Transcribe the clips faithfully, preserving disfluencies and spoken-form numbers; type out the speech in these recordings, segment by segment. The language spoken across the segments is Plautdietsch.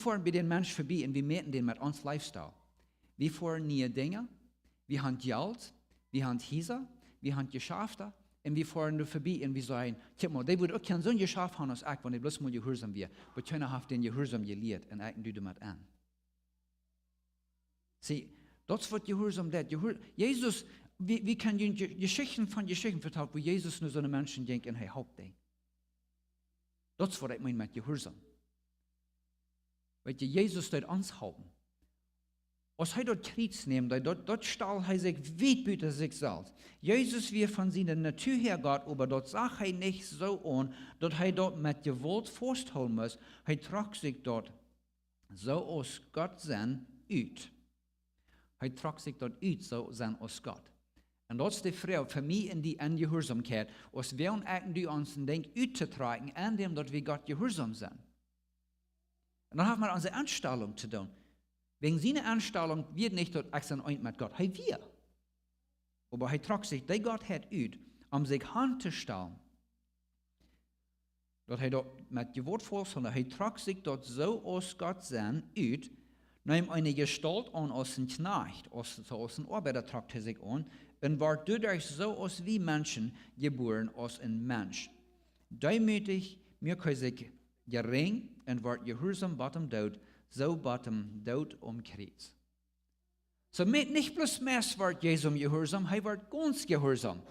foaren bie dän Mensch verbie un wie mäten dän met ons Lifestyle. Wie foaren niee Dinja, wie haben Jelt, wie haben Hiesa, wie haben Jeschafta un wie foaren doa verbie un wie sajen: "Kjikj mol, dee wudd uk kjeen soon Jeschaft haben aus ekj, wan dee bloos mol jehuarsom wia." Oba kjeena haft dän Jehuarsom jelieet un ekj doo doamet aun. See, daut es waut Jehuarsom deit. Jehuar-, Jesus, wie, wie kjennen Je-, Jeschichten von Jeschichten vetalen, woo Jesus no soone Menschen jinkj un hee holp dee. Daut es waut ekj meen met Jehuarsom. Weetst, Jesus deed ons halpen. Aus hee daut Kjriez neem, daut, daut, daut stald hee sikj wiet buten sikj selfst. Jesus wia von siene Natua häa Gott, oba daut sach hee nich soo aun, daut hee daut met Jewault fausthoolen must. Hee trock sikj daut soo aus Gott sennen ut. Hee trock sikj daut ut, soo sennen aus Gott. Un daut es de Froag fa mie en dee Jehuarsaumkjeit, aus wie ons eejentlich ons een Dinkj uttotrakjen, aun däm daut wie Gott jehuarsom sent. Un daut haft met onse Enstalunk to doonen. Wäajen siene Enstalunk wia nich daut ekj sie eent met Gott. Hee wia. Oba hee trock sikj dee Gottheit ut, om sikj han to stalen. Daut hee daut met Jewault fausthoolen, hee trock sikj daut soo aus Gott sennen ut, neem eene Jestault aun aus een Kjnajcht, aus, soo aus een Oabeida trock hee sikj aun, un wort doaderch soo aus wie Menschen jebuaren, aus een Mensch. Deemootich muak hee sikj jerinj un wort jehuarsom bat dän Doot, soo bat dän Doot aum Kjriez. Soo met nich bloos meist wort Jesus jehuarsom, hee wort gaunz jehuarsom.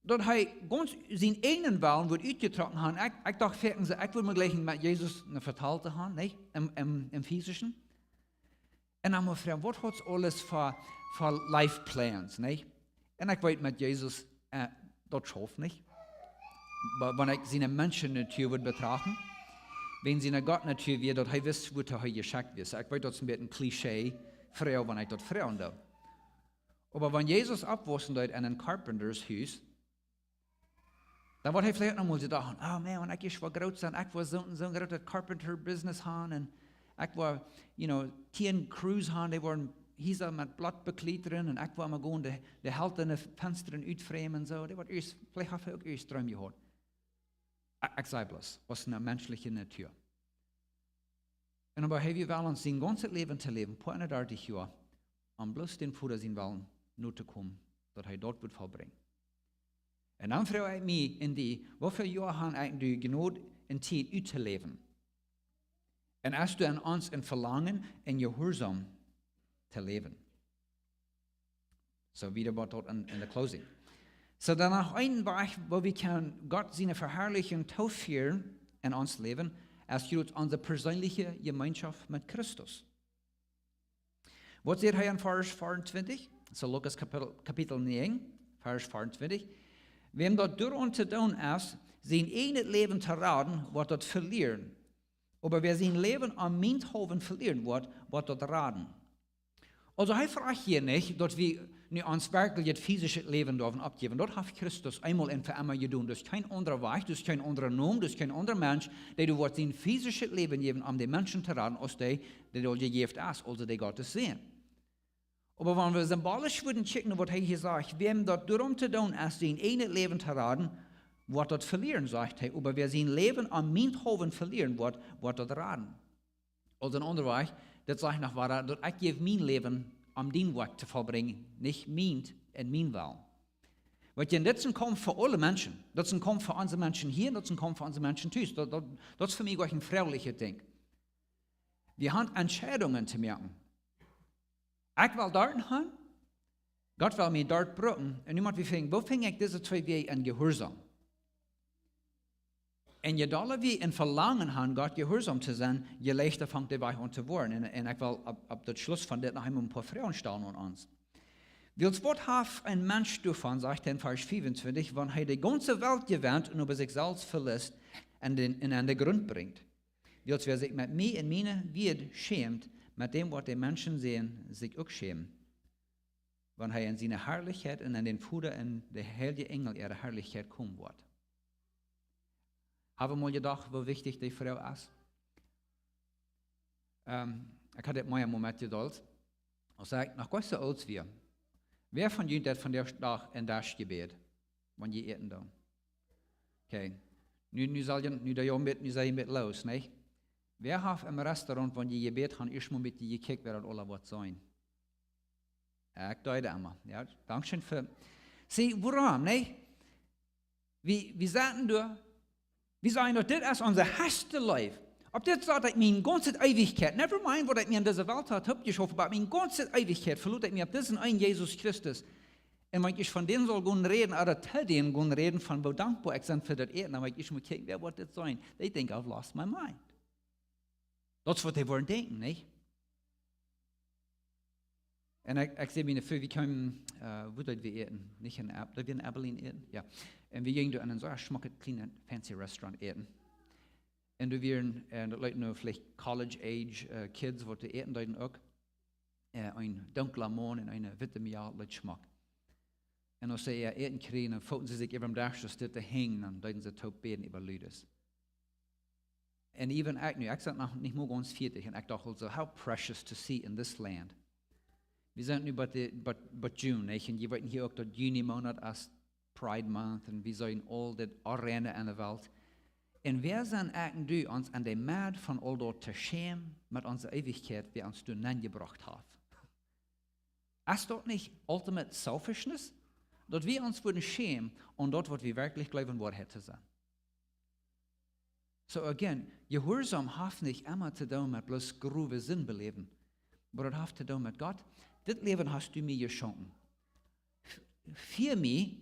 Daut hee gaunz sienen eejnen Wellen wudd utjetrocken haben. Ekj, ekj docht, foaken soo, ekj wudd mie jlikj met Jesus een Vetalen haben, nich? Em, em, em physischen. Un dan mol froagen, waut haud hee aules fa, fa life plans, nich? Un ekj weet met Jesus, äh, daut schauft nich. Oba wan ekj siene Menschennatua wudd betrachten, wan siene Gottnatua wia, daut hee wist, wua hee jeschekjt wia. Ekj weet, daut es een bät een Klischee, Froag, wan ekj daut froagen doo. Oba wan Jesus oppwaussen deed en een Carpenters Hus, dan wudd hee veleicht noch mol soo dochten: "Oh man, wan ekj ieescht woa groot sennen, ekj woa soon, soon grootet Carpenter Business haben un ekj woa, you know, tieen Crews haben, dee woaren Hiesa met Blott bekjleeden un ekj woa mau gonen de, de Helft en de Fenstren utfroamen un soo." Dee wudd ieescht, veleicht haft hee uk ieescht Dreem jehaut. Ekj, ekj saj bloos, aus eene menschliche Natua. Un oba hee wia wellich sien gaunzet Läwen to läwen, poa eenendartich Joa, om bloos dän Voda sienen Wellen notokomen, daut hee daut wudd vollbrinjen. Un dan froag ekj mie en dee, woo väl Joa hab ekj de Jnod un Tiet uttoläwen? Un hast du aun ons een Velangen un Jehuarsaum to läwen? Soo wieda woat daut en, en de Closing. Soo dan noch een Wajch, woo wie kjennen Gott siene Veharlichunk tofieren en ons Läwen, es derch onse perseenelje Jemeenschoft met Christus. Waut sajcht hee en Varsch veeauntwintich? Soo Lukas Kapitel, Kapitel näajen, Varsch veeauntwintich. Wäm daut doaraun to doonen es, sien eejnet Läwen to raden, woat daut velieren. Oba wäa sien Läwen om mienthaulwen velieren woat, woat daut raden. Aulsoo hee froagt hia nich, daut wie nu ons werkjlich daut physische Läwen doavon oppjäwen. Daut haft Christus eemol un fa emma jedonen. Daut es kjeen aundra Wajch, daut es kjeen aundra Nomen, daut es kjeen aundra Mensch, dee doa woat sien physischet Läwen jäwen, om de Menschen to raden, aus dee, dee aul jejäft es, aulsoo dee Gottes Sän. Oba wan wie symbolisch wudden kjikjen, waut hee hia sajcht, wäm daut doaraun to doonen es, sien eejnet Läwen to raden, woat daut velieren, sajcht hee. Oba wäa sien Läwen om mienthaulwen velieren woat, woat daut raden. Aulsoo een aundra Wajch, daut sajcht noch wada, daut ekj jäw mien Läwen om dien Woakj to vollbrinjen, nich mient en mien Wellen. Weetst, un dit es een Kaumf fa aule Menschen. Daut es een Kaumf fa onse Menschen hia, daut es een Kaumf fa onse Menschen tus. Daut, daut, daut es fa mie jlikj een froaglichet Dinkj. Wie haben Entscheidungen to moaken. Ekj well doa han, Gott well mie doa brucken, un nu mott wie finjen, woo finj ekj dise twee Wäaj en Jehuarsaum? Un je dolla wie een Velangen haben, Gott jehuarsom to sennen, je leichta fangt de Wajch aun to woaren. Un, un ekj well opp, opp daut Schluss von dit noch eemol een poa Froagen stalen aun ons. Wiels waut haft een Mensch doavon, sajcht hee en Varsch veeauntwintich, wan hee de gaunze Welt jewennt un oba sikj selfst veliest un dän, un aun dän Grunt brinjt? Wiels wäa sikj met mie un miene Wieed schämt, met däm woat de Menschen seenen sikj uk schämen, wan hee en siene Harlichkjeit un en dän Voda un de heilje Enjel äare Harlichkjeit komen woat. Hab wie mol jedocht, woo wichtich dee Froag es? Ähm, ekj haud dit mol een Moment jedocht. Aus ekj noch goanich soo oolt wia. Wäa von junt haft vondoag een Daschjebäd, wan jie äten doonen? Okay. Nu, nu sell jie, nu daut jie met, nu sell jie met loos, nich? Wäa haft em Restaurant, wan jie jebät han, ieescht mol met die jekjikjt, wäa daut aula woat sennen? Ekj deed daut emma. Jo, dankscheen fa. See, wuarom, nä? Wie, wie saten doa, wie sajen daut dit es onse heechste Läwen. Opp dit sat ekj miene gaunze Eewichkjeit. Never mind waut ekj mie en dise Welt haud oppjeschauft, oba miene gaunze Eewichkjeit veloot ekj mie opp disen eenen Jesus Christus. Un wan ekj von dän saul gonen räden, ooda to dän gonen räden von woo dankboa ekj sie fa daut Äten, dan mott ekj ieescht mol kjikjen, wäa woat dit sennen? They think I've lost my mind. Daut es waut dee woaren denkjen, nä? Un ekj, ekj säd miene Fru, wie kjeemen, äh, wua deeden wie äten? Nich en Ab-, deeden wie en Abilene äten? Jo. Un wie jinjen doa en een sea schmocket, kjlienet, fancy Restaurant äten. Un doa wieren, un daut leet nu veleicht college age, äh, kids, waut doa äten deeden uk. Äh, een dunkla Maun un eene witte Mejal, leet schmock. Un aus see äa Äten kjrieejen, dan footen see sikj äwa dän Desch, soo aus dit to hanjen, dan deeden see toop bäden äwa Ludes. And even ekj nu, ekj sie noch nich mol gaunz fieftich, un ekj docht aulsoo, how precious to see in this land. Wie sent nu bie de, bie, bie June, nich? Un jie weeten hia uk daut Juni Moonat es Pride Month, un wie seenen aul dit Onreine en de Welt. Un wäa sent ekj un du, ons en de Med von aul daut to schämen met onse Eewichkjeit, wäa ons doa nenjebrocht haft? Es daut nich ultimate selfishness? Daut wie ons wudden schämen aun daut, waut wie werkjlich jleewen Woarheit to sennen. So again, Jehuarsaum haft nich emma to doonen met bloos growe Sind beläwen, oba daut haft to doonen met: Gott, dit Läwen hast du mie jeschonken. F-, fia mie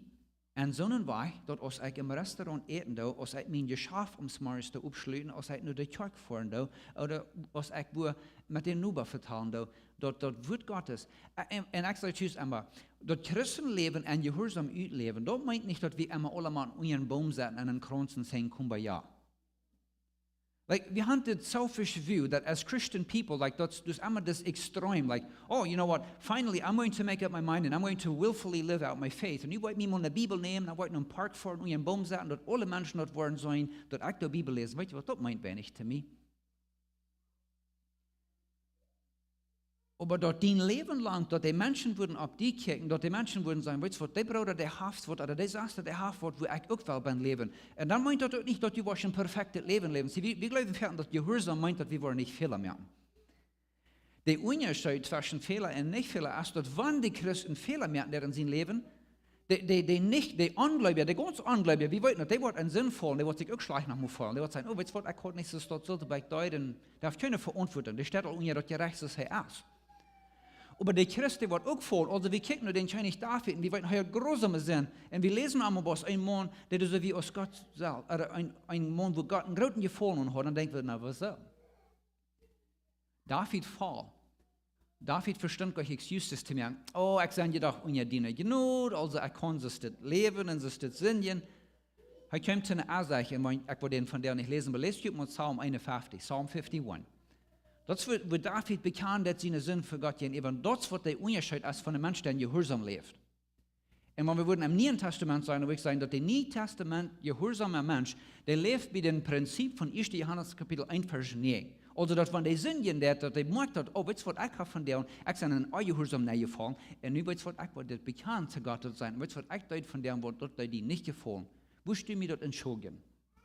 en soonen Wajch, daut aus ekj em Restaurant äten doo, aus ekj mien Jeschaft om 's Morjes to oppschluten, aus ekj no de Kjoakj foaren doo, ooda aus ekj wua met dän Noba vetalen doo, daut, daut Wuat Gottes. Ä-, un, un ekj saj jrod emma, daut Christenläwen un Jehuarsaum utläwen, daut meent nich, daut wie emma aulemaun unja eenen Boom setten un eenen Krauns un sajen: Kumbaya. Like, wie haben dit selfish view that as Christian people, like, daut, daut es emma dit extreme, like, oh, you know what, finally, I'm going to make up my mind and I'm going to willfully live out my faith. Un nu woa ekj mie mol ne Bibel nämen, dan woa ekj no een Park foaren, unja eenen Boom setten, daut aule Menschen daut woaren seenen, daut ekj de Bibel läs. Weetst du waut, daut meent weinich to mie. Oba daut dien Läwen lang, daut de Menschen wudden opp die kjikjen, daut de Menschen wudden sajen: Weetst du waut, dee Brooda, dee haft waut, ooda dee Sesta, dee haft waut, wua ekj uk well bie läwen. Un dan meent daut uk nich, daut du woascht een perfektet Läwen läwen. See, wie, wie jleewen foaken, daut Jehuarsaum meent, daut wie woaren nich Fäla moaken. De Unjascheet tweschen Fäla un nich Fäla es, daut wan de Christ een Fäla moakt en sien Läwen, de, de, de nich, de Onjleewja, de gaunz Onjleewja, wie weeten daut, dee woat en Sind faulen, dee woat sikj uk schlajcht noch mol feelen. Dee woat sajen: Oh, weetst du waut, ekj haud nich soo, daut sull bie dee, dee haft kjeene Veauntwuatunk, dee steit aul unja daut Jerecht, soo aus hee es. Oba de Christ, dee woat uk faulen. Aulsoo, wie kjikjen no dän Kjennich David un wie weeten, hee haud jrosome Sind. Un wie läsen emma bloos een Maun, dee soo wia aus Gott selfst, ooda een, een Maun, wua Gott een grooten Jefaulen aun haud, dan denkjen wie: Na, wuarom? David foll. David vestunt kjeene excuses to moaken. Oh, ekj sie je doch unja diene Jnod, aulsoo ekj kaun soo dit läwen un soo dit sindjen. Hee kjeem to eene Ensecht, un wan, ekj wudd dän vondoag nich läsen, oba läst junt mol Psalm eenunfeftich, Psalm fifty-one. Daut es wua, wua David bekjant siene Sind ver Gott jäajenäwa. Daut es waut de Unjascheet es von een Mensch, dee jehuarsaum läft. Un wan wie wudden em Nieen Tastament sennen, dan wudd ekj sajen, daut de Niee Tastament jehuarsoma Mensch, dee läft bie dän Prinzip von ieeschte Johanes Kapitel eent, Varsch näajen. Aulsoo daut wan dee sindjen deit, daut dee moakt daut: Oh, weetst du waut, ekj hab vondoag, ekj sie en Onjehuarsaum nenjefollen, un nu, weetst du waut, ekj well dit bekjanen to Gott, daut sajen, weetst du waut, ekj deed vondoag waut, daut deed die nich jefaulen. Wurscht du mie daut entschuldjen?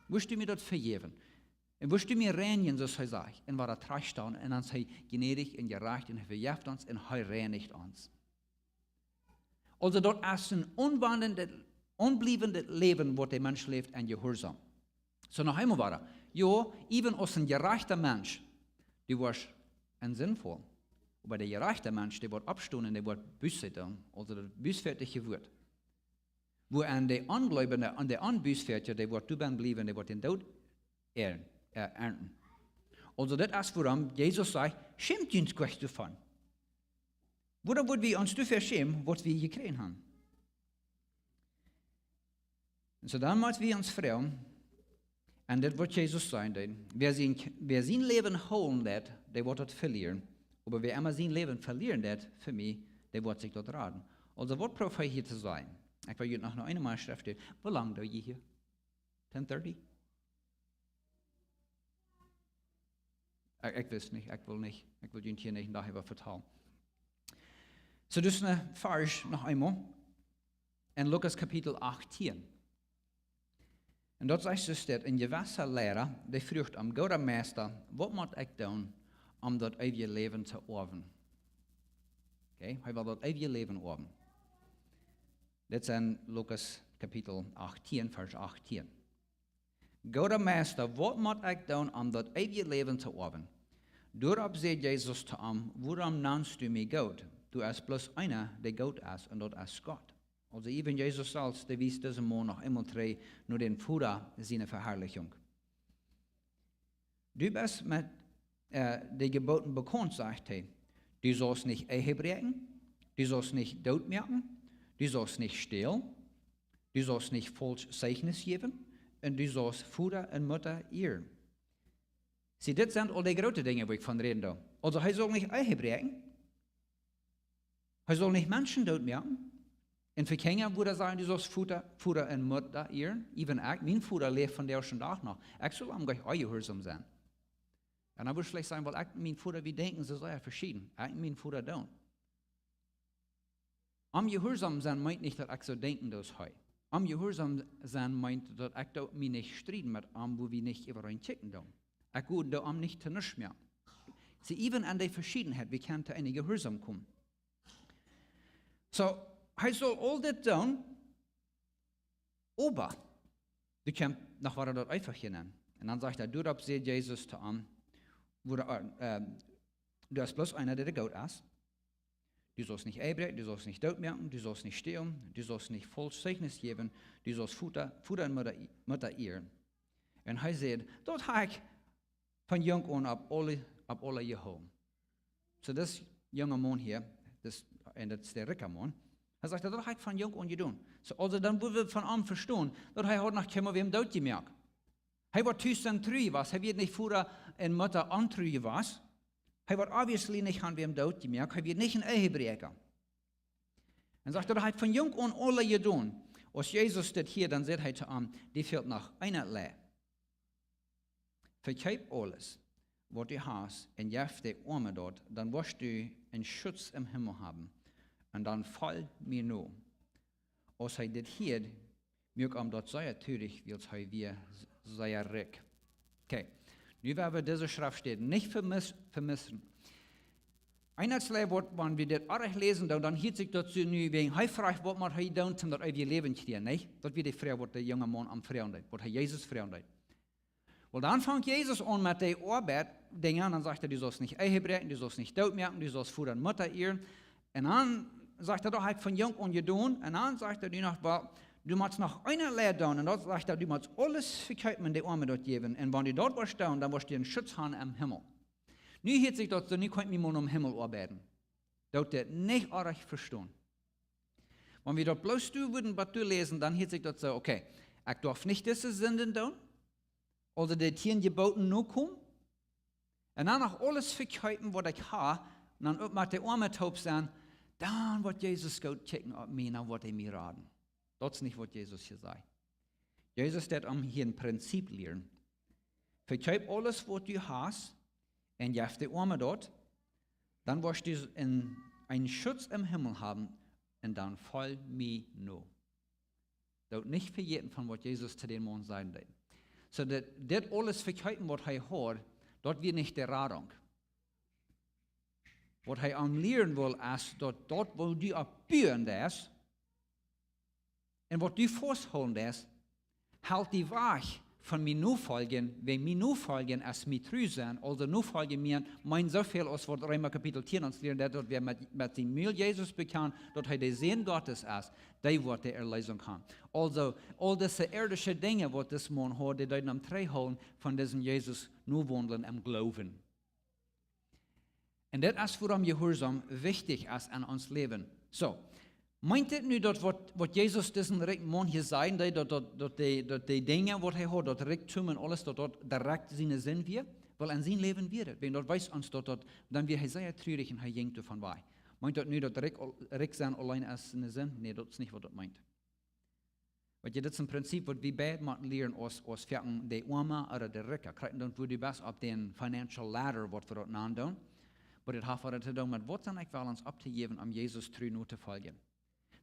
Wurscht du mie daut vejäwen? Un wurscht du mie reinjen, soo aus hee sajcht, un woat daut trajchtstalen, un dan es hee jnädich un jerajcht un hee vejeft ons un hee reinicht ons. Aulsoo, daut es een onwandelndet, onbliewendet Läwen, waut de Mensch läft en Jehuarsaum. So, noch eemol wada. Jo, even aus een jerajchta Mensch, du woascht en Sind faulen. Oba de jerajchta Mensch, dee woat oppstonen, dee woat Buße doonen, aulsoo daut bußfertje Wuat. Wua aun de Onjleewje, aun de Onbußfertje, dee woat doabennen bliewen, dee woat dän Doot ern-, äh, ernten. Aulsoo, daut es wuarom Jesus sajcht: Schämt junt nich doavon. Wuarom wudden wie ons doafäa schämen, waut wie jekjräajen haben? Un so dan mott wie ons froagen, un dit woat Jesus sajen, dee, wäa sien, wäa sien Läwen hoolen deit, dee woat daut velieren. Oba wäa emma sien Läwen velieren deit fa mie, dee woat sikj daut raden. Aulsoo, waut proow hee hia to sajen? Ekj well junt noch, noch eemol Schreft stellen. Woo lang doo jie hia? Ten thirty? Ekj, ekj weet nich, ekj well nich, ekj well junt hia nich een Dach äwa vetalen. So, dus een Varsch noch eemol. En Lukas Kapitel achtieen. Un daut sajcht soo, daut een jewessa Liera, dee fruach am: "Gooda Meista, waut mott ekj doonen, om daut eewje Läwen to oawen?" Okay, hee well daut eewje Läwen oawen. Dit es en Lukas Kapitel achtieen, Varsch achtieen. "Gooda Meista, waut mott ekj doonen, om daut eewje Läwen to oawen?" Doaropp säd Jesus to am: "Wuarom nanst du mie goot? Doa es bloos eena, dee goot es, un daut es Gott." Aulsoo, even Jesus selfst, dee wiest disen Maun noch eemol trigj no dän Voda siene Veharlichunk. "Du best met, äh, de Jeboten bekaunt", sajcht hee. "Du saust nich Ehe bräakjen, du saust nich doot moaken, du saust nich stälen, du saust nich faulsch Zeichnis jäwen, un du saust Voda un Mutta ieren." See, dit sent aul de groote Dinja, wua ekj von räden doo. Aulsoo, hee saul nich Ehe bräakjen. Hee saul nich Menschen doot moaken. Un fa Kjinja wudd hee sajen, du saust Voda, Voda un Mutta ieren. Even ekj, mien Voda läft vondoag dän Dach noch. Ekj saul am nich onjehuarsom sennen. Un dan wudd ekj veleicht sajen, well, ekj un mien Voda, wie denkjen soo sea veschieden. Ekj un mien Voda doonen. Onjehuarsom sennen meent nich, daut ekj soo denkj aus hee. Onjehuarsom sennen meent, daut ekj doo mie nich strieden met am, wua wie nich äwareen kjikjen doonen. Ekj go doo am nich to nuscht moaken. See, even aun de Veschiedenheit, wie kjennen to eene Jehuarsom komen. Soo, hee saul aul dit doonen, oba doa kjemt noch waut, daut eefach hia aun. Un dan sajcht hee, doaropp säd Jesus to am: "Wuarom, äh, doa es bloos eena, dee goot es. Du saust nich Ehe bräakjen, du saust nich doot moaken, du saust nich stälen, du saust nich faulsch Zeichnis jäwen, du saust Voda, Voda un Mutta, Mutta ieren." Un hee säd: "Daut hab ekj von junk aun opp aule, opp aule jehoolen." Soo, dis junga Maun hia, dis, un daut es de rikja Maun. Hee sajcht, daut hab ekj von junk aun jedonen. Soo, aulsoo, dan wudden wie von am vestonen, daut hee haud noch kjeenmol wäm doot jemoakt. Hee wia tus sien tru jewast, hee wia nich Voda un Mutta ontru jewast. Hee wia obviously nich aun wäm doot jemoakt, hee wia nich een Ehebräakja. Un sajcht, daut hab ekj von junk aun aule jedonen. Aus Jesus dit hieed, dan säd hee to am: "Doa fält noch eene Lea. Vekjeep aules, waut du hast, un jeff de Oame daut, dan woascht du een Schutz em Himmel haben. Un dan folj mie no." Aus hee dit hieed, muak am daut sea truarich, wiels hee wia sea rikj. Okay, nu woa wie dise Schreftstäd nich vemis-, vemissen. Eenjemol woat, wan wie dit oajch läsen, dan, dan hieet sikj daut soo nu, wäajen hee fruach, waut mott hee doonen, om daut eewje Läwen to kjrieen, nä? Daut wia de Froag, waut de junga Maun am froagen deed, waut hee Jesus froagen deed. Well, dan fangt Jesus aun met de Oabeit, Dinja, un dan sajcht hee, du saust nich Ehe bräakjen, du saust nich doot moaken, du saust Voda un Mutta ieren. Un dan sajcht hee, daut hab ekj von junk aun jedonen. Un dan sajcht hee nu noch, well, du motst noch eene Lea doonen. Un dan sajcht hee, du motst aules vekjeepen un de Oame daut jäwen. Un wan du daut woascht doonen, dan woascht du een Schutz haben em Himmel. Nu hieet sikj daut soo, nu kaun ekj mie mau nom Himmel oabeiden. Daut deit nich oajch vestonen. Wan wie daut bloos doa wudden waut doa läsen, dan hieet sikj daut soo, okay, ekj darf nich dise Sinden doonen, aulsoo de tieen Jeboten nokomen, un dan noch aules vekjeepen, waut ekj hab, un dan uk met de Oame toop sennen, dan woat Jesus goot kjikjen opp mie, dan woat hee mie raden. Daut es nich, waut Jesus hia sajcht. Jesus deit am hia een Prinzip lieren. Vekjeep aules, waut du hast, un jeff de Oame daut, dan woascht du een, een Schutz em Himmel haben, un dan folj mie no. Daut nich vejäten von waut Jesus to dän Maun sajen deed. Soo daut, dit aules vekjeepen, waut hee haud, daut wia nich de Radunk. Waut hee am lieren well, es daut, daut, waut du opp buen deist, un waut du fausthoolen deist, helt die wajch von mie nofoljen, wäajen mie nofoljen es mie tru sennen. Aulsoo nofoljen mie, meent soo väl aus waut Reema Kapitel tieen ons lieren deit, daut wäa met, met sien Mul Jesus bekjant, daut hee de Sän Gottes es, dee woat de Erleesunk haben. Aulsoo, aul dise irdische Dinja, waut dis Maun haud, dee deeden am trigjhoolen von disen Jesus nowaundlen em Gloowen. Un dit es, wuarom Jehuarsom wichtich es en ons Läwen. Soo, meent dit nu daut, waut, waut Jesus disen rikjen Maun hia sajen deed, daut, daut, daut de, daut de Dinja, waut hee haud, daut Rikjdom un aules, daut daut direkt siene Sind wia? Well, en sien Läwen wia daut. Wan daut wiest ons daut, daut, dan wia hee sea truarich un hee jinkj doavon wajch. Meent daut nu daut rikj, rikj sennen auleen es eene Sind? Nä, daut es nich, waut daut meent. Weetst, dit es een Prinzip, waut wie beid motten lieren, aus, aus foaken de Oame ooda de Rikja. Krakjt dan, wua du best opp dän financial ladder, waut wie daut nanen doonen. Oba dit haft waut to doonen met, waut sie ekj wellich opptojäwen, om Jesus tru notofoljen.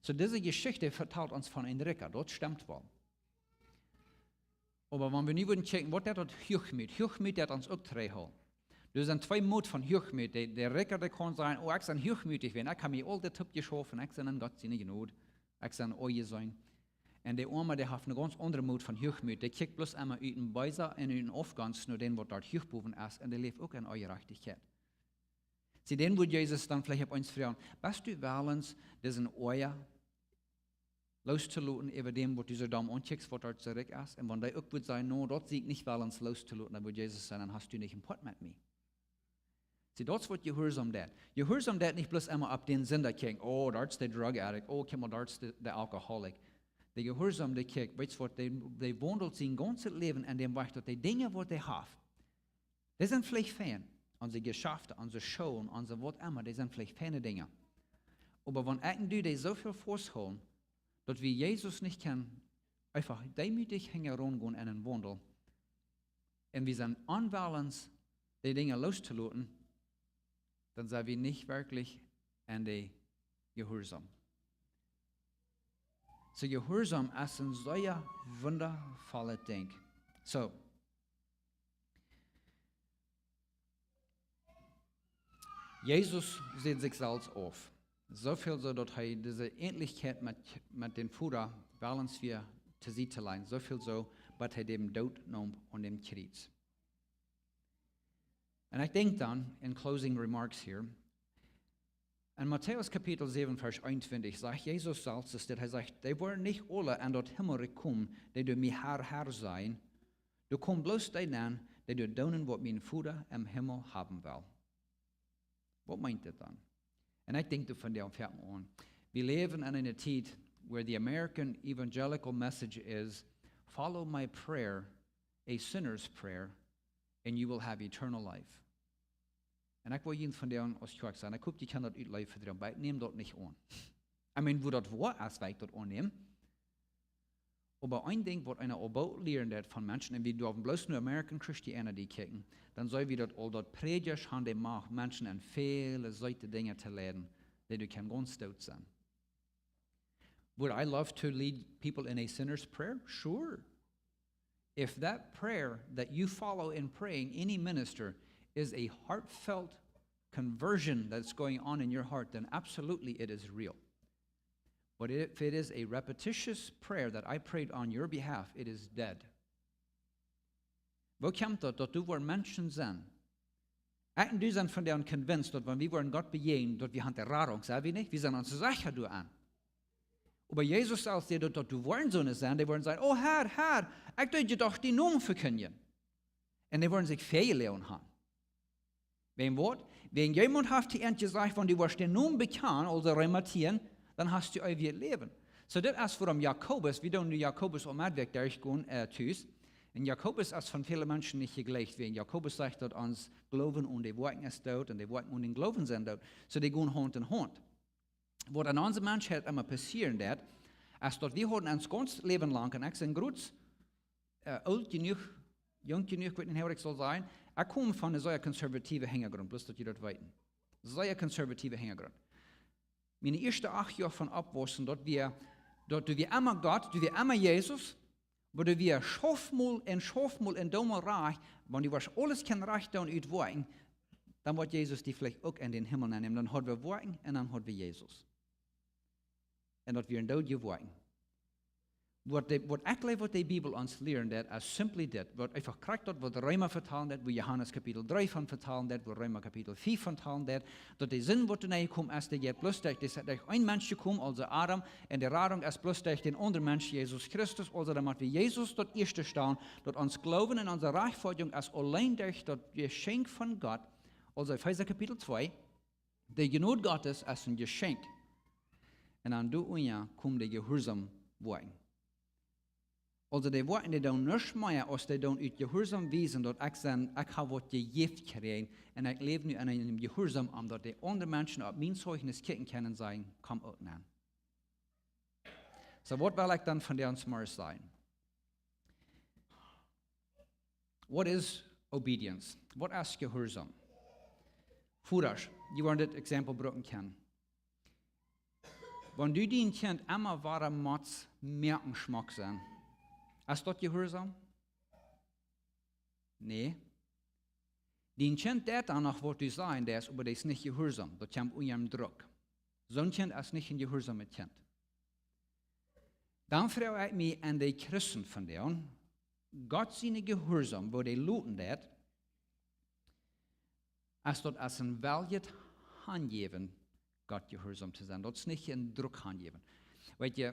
Soo, dise Jeschicht vetalt ons von een Rikja, daut stemt woll. Oba wan wie nu wudden checken, waut deit daut Huachmoot? Huachmoot deit ons uk trigjhoolen. Doa sent twee Moot von Huachmoot. De, de Rikja, dee kaun sajen: "Oh, ekj sie huachmootich, wiels ekj hab mie aul dit toopjeschauft, ekj sie en Gott siene Jnod, ekj sie aunjeseen." Un de Oama, dee haft een gaunz aundren Moot von Huachmoot. Dee kjikjt bloos emma ut een Beesa un ut een Aufgonst no dän, waut doa huach bowen es, un dee läft uk en Onjerajchtichkjeit. See, dän wudd Jesus dan veleicht opp eemol froagen: "Best du wellens, disen Oaja loostoloten äwa däm, waut du soo domm aunkjikjst, waut doa soo rikj es?" Un wan dee uk wudd sajen: "No, daut sie ekj nich wellens loostoloten," dan wudd Jesus sajen: "Dan hast du nich een Poat met mie." See, daut es, waut Jehuarsaum deit. Jehuarsaum deit nich bloos emma opp dän Sinda kjikjen: "Oh, doa es de drug addict, oh, kjikj mol, doa es de, de alcoholic." De Jehuarsaum, dee kjikjt, weetst waut, dee, dee waundelt sien gaunzet Läwen en däm Wajch, daut dee Dinja, waut dee haft, dee sent veleicht fein. Onse Jeschaften, onse Schoolen, onse waut emma, dee sent veleicht feine Dinja. Oba wan ekj un du dee soo väl fausthoolen, daut wie Jesus nich kjennen eefach deemootich hinjaraun gonen en een Waundel, un wie sent onwellens, dee Dinja loostoloten, dan sent wie nich werkjlich en dän Jehuarsaum. See, Jehuarsaum es een sea wundavollet Dinkj. Soo, Jesus säd sikj selfst auf. Soo väl soo, daut hee dise Eenlichkjeit met, met dän Voda wellens wia to Sied to lajen. Soo väl soo, bat hee dän Doot neem aun däm Kjriez. Un ekj denkj dan, in closing remarks hia, en Matäus Kapitel säwen, Varsch eenuntwintich, sajcht Jesus selfst, daut hee sajcht: "Dee woaren nich aule en daut Himmelrikj komen, dee doa mie Herr, Herr sajen. Doa komen bloos dee nenn, dee doa doonen, waut mien Voda em Himmel haben well." Waut meent dit dan? Un ekj denkj doa vondoag foaken aun. Wie läwen en eene Tiet where the American evangelical message is: "Follow my prayer, a sinner's prayer, and you will have eternal life." Un ekj well junt vondoag aus Kjoakj sajen, ekj hop, jie kjennen daut ut Leew vedroagen, oba ekj näm daut nich aun. I mean, woo daut woa es, well ekj daut aunnämen. Oba een Dinkj, waut eena aul boolt lieren deit von Menschen, un wie derwen bloos no American Christianity kjikjen, dan see wie daut aul, daut Prädjasch han de Macht, Menschen en väle seete Dinja to leiden, dee doa kjennen gaunz doot sennen. Would I love to lead people in a sinner's prayer? Sure. If that prayer that you follow in praying, any minister, is a heartfelt conversion that's going on in your heart, then absolutely it is real. But if it is a repetitious prayer that I prayed on your behalf, it is dead. Woo kjemt daut, daut doa woaren Menschen sennen? Ekj un du sent vondoag convinced, daut wan wie woaren Gott bejäajnen, daut wie han de Radunk, sent wie nich? Wie sent ons secha doaraun. Oba Jesus selfst säd daut, daut doa woaren soone sennen, dee woaren sajen: "Oh Herr, Herr, ekj deed je doch dienen Nomen vekjindjen." Un dee woaren sikj väajeloagen han. Wäajen waut? Wäajen jemaunt haft to an jesajcht: "Wan du woascht dän Nomen bekjanen, aulsoo Reema tieen, dan hast du eewjet Läwen." Soo, dit es wuarom Jakobus, wie doonen nu Jakobus aul met Wäakj derchgonen, äh, tus. Un Jakobus es von väle Menschen nich jegleeft, wäajen Jakobus sajcht, daut ons Gloowen onen de Woakjen es doot un de Woakjen onen dän Gloowen sent doot. Soo, dee gonen Haunt en Haunt. Waut en onse Menschheit emma passieren deit, es daut wie haben ons gaunz Läwen lang, un ekj sie groots, äh, oolt jenuach, junk jenuach, ekj weet nich, woo ekj saul sajen. Ekj kom von een sea konservativen Hinjagrunt, bloos daut jie daut weeten. Sea konservativen Hinjagrunt. Miene ieeschte acht Joa von oppwaussen, daut wia, daut doa wia emma Gott, doa wia emma Jesus, oba doa wia: "Schauf mol un schauf mol un doo mol rajcht, wan du woascht aules kjennen rajcht doonen ut Woakjen, dan woat Jesus die veleicht uk en dän Himmel nennämen." Dan hauden wie Woakjen un dan hauden wie Jesus. Un daut wieren doodje Woakjen. Waut de, waut ekj jleew, waut de Bibel ons lieren deit, es simply dit. Waut eefach krakjt daut, waut Reema vetalen deit, woo Johanes Kapitel dree von vetalen deit, woo Reema Kapitel fief von vetalen deit, daut de Sind, waut doa nenn jekomen es, dee jeit bloos derch, dee es derch een Mensch jekomen, aulsoo Adam, un de Radunk es bloos derch dän aundren Mensch, Jesus Christus. Aulsoo dan mott wie Jesus daut ieeschte stalen, daut ons Gloowen un onse Rajchtfoadjunk es auleen derch daut Jeschenkj von Gott, aulsoo Efeesa Kapitel twee, de Jnod Gottes es een Jeschenkj. Un dan doa unja komen de jehuarsaum Woakjen. Aulsoo de Woakjen, dee doonen nuscht mea aus dee doonen ut Jehuarsaum wiesen, daut ekj sie, ekj hab waut jejäft jekjräajen un ekj läw nu en eenem Jehuarsaum, om daut de aundre Menschen opp mien Zeichnis kjikjen kjennen un sajen: "Komm uk nenn." Soo, waut well ekj dan vondoag zemorjes sajen? What is obedience? Waut es Jehuarsaum? Vodasch, jie woaren dit Exempel brucken kjennen. Wan du dien Kjint emma wada motst moaken schmock sennen, es daut Jehuarsaum? Nä. Dien Kjint deit dan noch waut du sajen deist, oba dee es nich jehuarsom. Daut kjemt unja dän Druck. Soon Kjint es nich een jehuarsomet Kjint. Dan froag ekj mie aun de Christen von dän, Gott sien Jehuarsom, woo dee loten deit, es daut aus een weljet Hanjäwen, Gott jehuarsom to sennen. Daut es nich een Druck hanjäwen. Weet jie,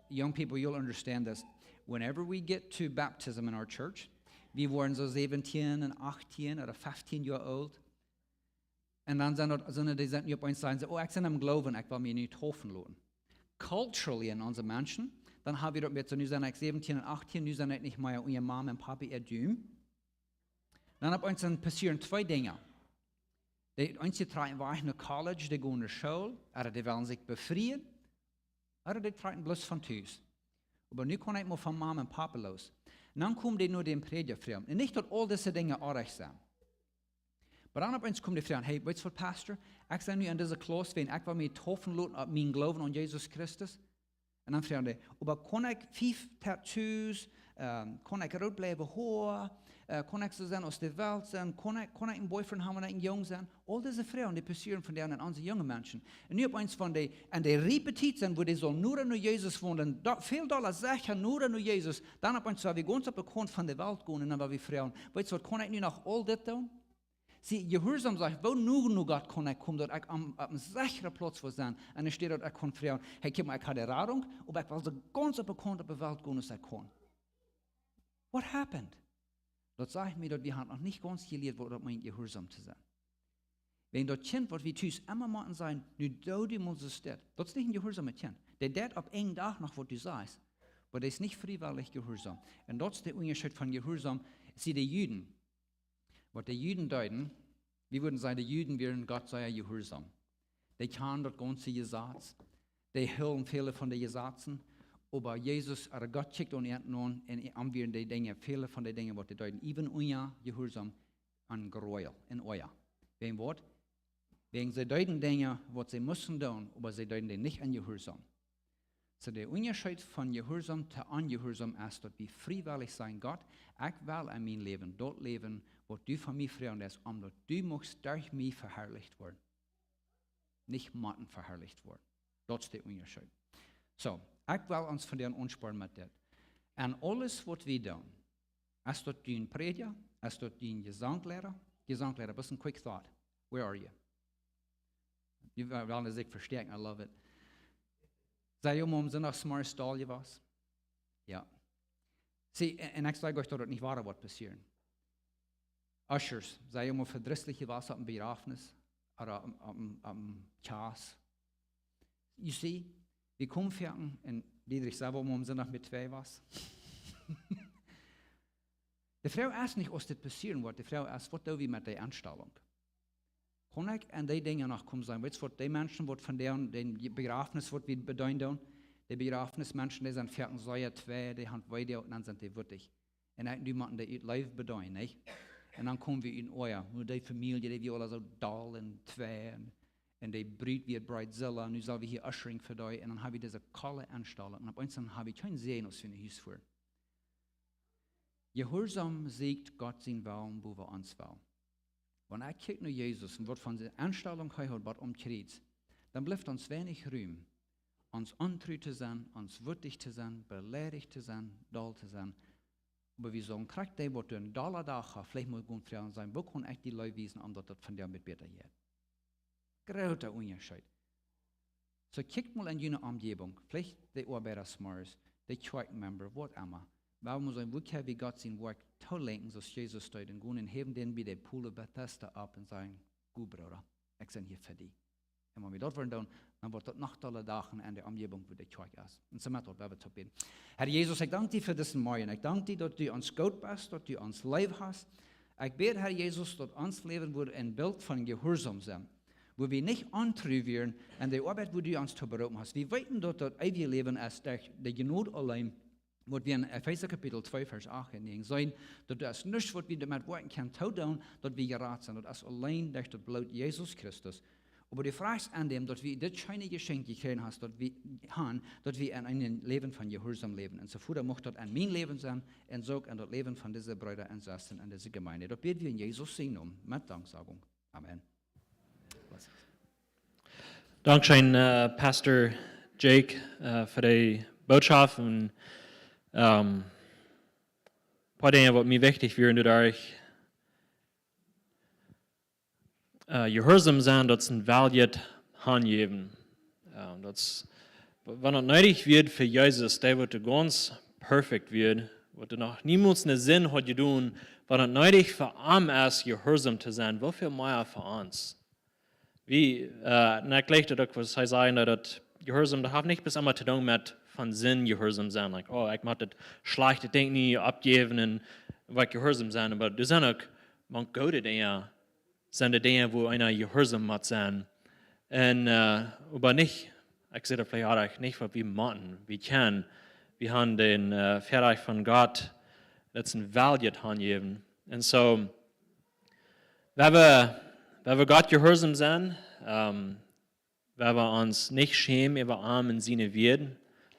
young people, you'll understand this. Whenever we get to baptism in our church, wie woaren soo säwentieen un achtieen ooda feftieen Joa oolt. Un dan sent daut, sent dee sent nu opp eemol sajen see, oh, ekj sie em Gloowen, ekj well mie nu deepen loten. Culturally en onse Menschen, dan hab wie daut met soo, nu sie ekj säwentieen un achtieen, nu sie ekj nich mea unja Mama un Papa äa Dom. Dan opp eemol sent, passieren twee Dinja. Dee eensje trakjen wajch no College, dee gonen no School, ooda dee wellen sikj befrieen, ooda dee trakjen bloos von Tus. Oba nu kaun ekj mau von Mama un Papa loos. Un dan komen dee no dän Prädja froagen. Un nich daut aul dise Dinja oajch sent. Oba dan opp eemol komen dee froagen, hey, weetst waut, Pastor? Ekj sie nu en dise Klauss, wan ekj well mie deepen loten opp mienen Gloowen aun Jesus Christus. Un dan froagen dee, oba kaun ekj fief Tattoos, ähm, kaun ekj root bliewen Hoa, äh, kaun ekj soo sennen aus de Welt sennen, kaun ekj, kaun ekj een Boyfriend haben, wan ekj een Jung sie? Aul dise Froagen, dee passieren vondoag aun onse junge Menschen. Un nu opp eemol, wan dee, un dee riepe Tiet sent, wua dee sellen noda no Jesus wonen, do, väl dolla secha noda no Jesus, dan opp eemol, wan wie gaunz opp de Kaunt von de Welt gonen, un dan wan wie froagen, weetst waut, kaun ekj nu noch aul dit doonen? See, jehuarsom sajcht, woo noda no Gott kaun ekj komen, daut ekj aum, opp een secheren Plauz woa sennen. Un enne Städ daut ekj kaun froagen, hey, kjikj mau, ekj hab de Radunk, oba ekj well soo gaunz opp de Kaunt opp de Welt gonen aus ekj kaun. What happened? Daut sajcht mie, daut wie haben noch nich gaunz jelieet, waut daut meent, jehuarsom to sennen. Wan daut Kjint, waut wie tus emma motten sajen, nu doo du mau soo stell. Daut es nich een jehuarsomet Kjint. Dee deit opp eenen Dach noch, waut du sajchst. Oba dee es nich friewellich jehuarsom. Un daut es de Unjascheet von jehuarsom. See, de Juden, waut de Juden deeden, wie wudden sajen, de Juden wieren Gott sea jehuarsom. Dee kjanen daut gaunze Jesaz. Dee hilden väle von de Jesazen. Oba Jesus, ooda Gott kjikjt aun an un, un an wieren dee Dinja, väle von de Dinja, waut dee deeden, even unja jehuarsom, een Gräuel, een Oaja. Wäajen waut? Wäajen see deeden Dinja, waut see musten doonen, oba see deeden dee nich en jehuarsom. Soo, de Unjascheet von jehuarsom to onjehuarsom es, daut wie friewellich sajen, Gott, ekj well en mien Läwen daut läwen, waut du von mie froagst, es om daut du muchst derch mie veharlicht woaren. Nich motten veharlicht woaren. Daut es de Unjascheet. Soo, ekj well ons vondoag aunspornen met dit. En aules, waut wie doonen, es daut dien Prädja, es daut dien Jesanglehrer, Jesanglehrer, just a quick thought. Where are you? Jie wellen sikj vestäakjen, I love it. Sie jie mol aum Sindach zemorjes doll jewast? Jo. See, un, un ekj saj junt, daut daut nich wada woat passieren. Ushers, sie jie mol vedrisslich jewast opp een Bejrafnis ooda opp, opp, opp een Kjast? You see, wie komen foaken, un Diedrich selfst, woo aum Sindach met twee wia. De Froag es nich, aus dit passieren woat, de Froag es, waut doo wie met de Enstalunk? Kaun ekj aun dee Dinja noch komen sajen, weetst waut, dee Menschen, waut vondoag dän Bejrafnis, waut wie bedeenen doonen, dee Bejrafnismenschen, dee sent foaken sea twee, dee haben Weedoag, un dan sent dee wutich. Un ekj, dee motten dee ut Leew bedeenen, nich? Un dan komen wie en Oaja, nu dee Famielje, dee wia aula soo doll un twee, un, un dee Brut wia Bridezilla, nu sell wie hia ushering fa dee, un dan hab wie dise kolle Enstalunk, un opp eemol dan hab wie kjeen Säajen, aus wie no Hus fuaren. Jehuarsom sieekjt Gott sienen Wellen bowen ons Wellen. Wan ekj kjikj no Jesus un waut fa eene Enstalunk hee haud bat aum Kjriez, dan blift ons weinich Rum, ons ontru to sennen, ons wutich to sennen, beleidicht to sennen, doll to sennen. Oba wie sellen krakjt dee, waut een dollen Dach haft, veleicht mol gonen froagen sennen, woo kaun ekj die Leew wiesen, om daut daut vondoag met bäta jeit? Groota Unjascheet. Soo, kjikjt mol en june Omjäwunk, veleicht de Oabeida zemorjes, de Kjoakjmember, waut emma. Wuarom sell wie, woo kjenn wie Gott sien Woakj toolenkjen, soo aus Jesus deed, un gonen un häwen dän bie de Pool Bethesda opp un sajen, go, Brooda, ekj sie hia fa die. Un wan wie daut woaren doonen, dan woat daut noch dolla Dagen en de Omjäwunk, wua de Kjoakj es. Un soo met daut, wie woaren toop bäden. Herr Jesus, ekj dank die fa disen Morjen. Ekj dank die, daut du ons goot best, daut du ons leef hast. Ekj bäd, Herr Jesus, daut ons Läwen wudd een Bilt von Jehuarsom sennen, wua wie nich ontru wieren aun de Oabeit, wua du ons too beroopen hast. Wie weeten, daut daut eewje Läwen es derch de Jnod auleen, waut wie en Efeesa Kapitel twee, Varsch acht un näajen seenen, daut daut es nuscht, waut wie doamet woaren kjennen too doonen, daut wie jerat sent. Daut es auleen derch daut Bloot Jesus Christus. Oba du frajchst aun däm, daut wie dit scheene Jeschenkj jekjräajen hast, daut wie han, daut wie en een Läwen von Jehuarsaum läwen. Un soo, Voda, mucht daut en mien Läwen sennen un soo uk en daut Läwen von dise Breeda un Sestren en dise Jemeent. Daut bäd wie en Jesus sienen Nomen met Danksagung. Amen. Dankscheen, äh, Pastor Jake, äh, fa dee Bootschoft un, ähm, poa Dinja, waut mie wichtich wieren, doa derch, äh, jehuarsom sennen, daut es een Wajch hanjäwen. Äh, daut es, wan daut needich wia fa Jesus, dee waut gaunz perfekt wia, waut noch niemols eene Sind haud jedonen, wan daut needich fa am es, jehuarsom to sennen, woo väl mea fa ons. Wie, äh, un ekj jleew daut uk, waut hee säd, daut Jehuarsaum, daut haft nich bloos emma to doonen met von Sind jehuarsom sennen. Like, oh, ekj mott daut schlajchte Dinkj nu oppjäwen un woa ekj jehuarsom sennen. Oba doa sent uk, maun, goode Dinja, sent de Dinja, wua eena jehuarsom mott sennen. Un, äh, oba nich, ekj saj daut veleicht oajch, nich waut wie motten, wie kjennen. Wie han dän, äh, Väarajcht von Gott, daut es een Wajch hanjäwen. Un soo, wan wie, wan wie Gott jehuarsom sent, ähm, wan wie ons nich schämen äwa am un siene Wieed.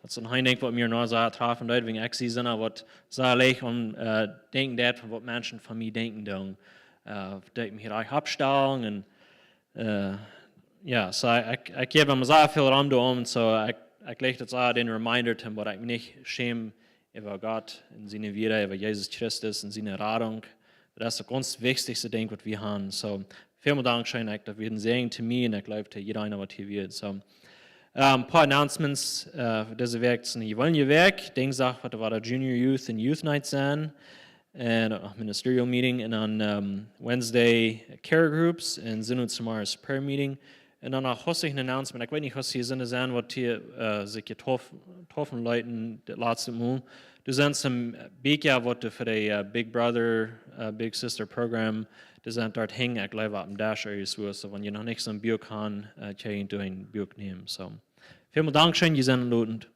Daut es een Dinkj, waut mie noch sea trafen deed, wäajen ekj see, sent waut sea leicht aun, äh, denkjen deed von waut Menschen von mie denkjen doonen. Äh, daut ekj mie hia oppstal un, äh, jo, soo ekj, ekj jäw am sea väl Rum doaromm, soo ekj, ekj leg daut soo dän Reminder to, daut ekj mie nich schäm äwa Gott un siene Wieed, äwa Jesus Christus un siene Radunk. Daut es daut gaunz wichtichste Dinkj, waut wie han. Soo, välmol Dankscheen, ekj, daut wia een Säajen to mie un ekj jleew to jieda eena, waut hia wia. Soo, ähm, poa Announcements, äh, fa dise Wäakj, es eene jeweenelje Wäakj. Dinsdach woat doa Junior Youth un Youth Night sennen. Un uk noch Ministerial Meeting. Un dan, ähm, Wednesday Care Groups un Sinnowent Samaris Prayer Meeting. Un dan noch hostig een Announcement. Ekj weet nich, aus jie sent, sent waut hia, äh, sikj jetrof-, jetroffen leeten daut latste Mol. Doa sent some Bieekja, waut doa fa de, äh, Big Brother, äh, Big Sister Program, doa sent doa hinjen, ekj jleew, oppem Desch irjentwua. Soo, wan jie noch nich soon Buak han, äh, kjenn jie een Buak nämen. Soo, välmol Dankscheen, jie sent entlot.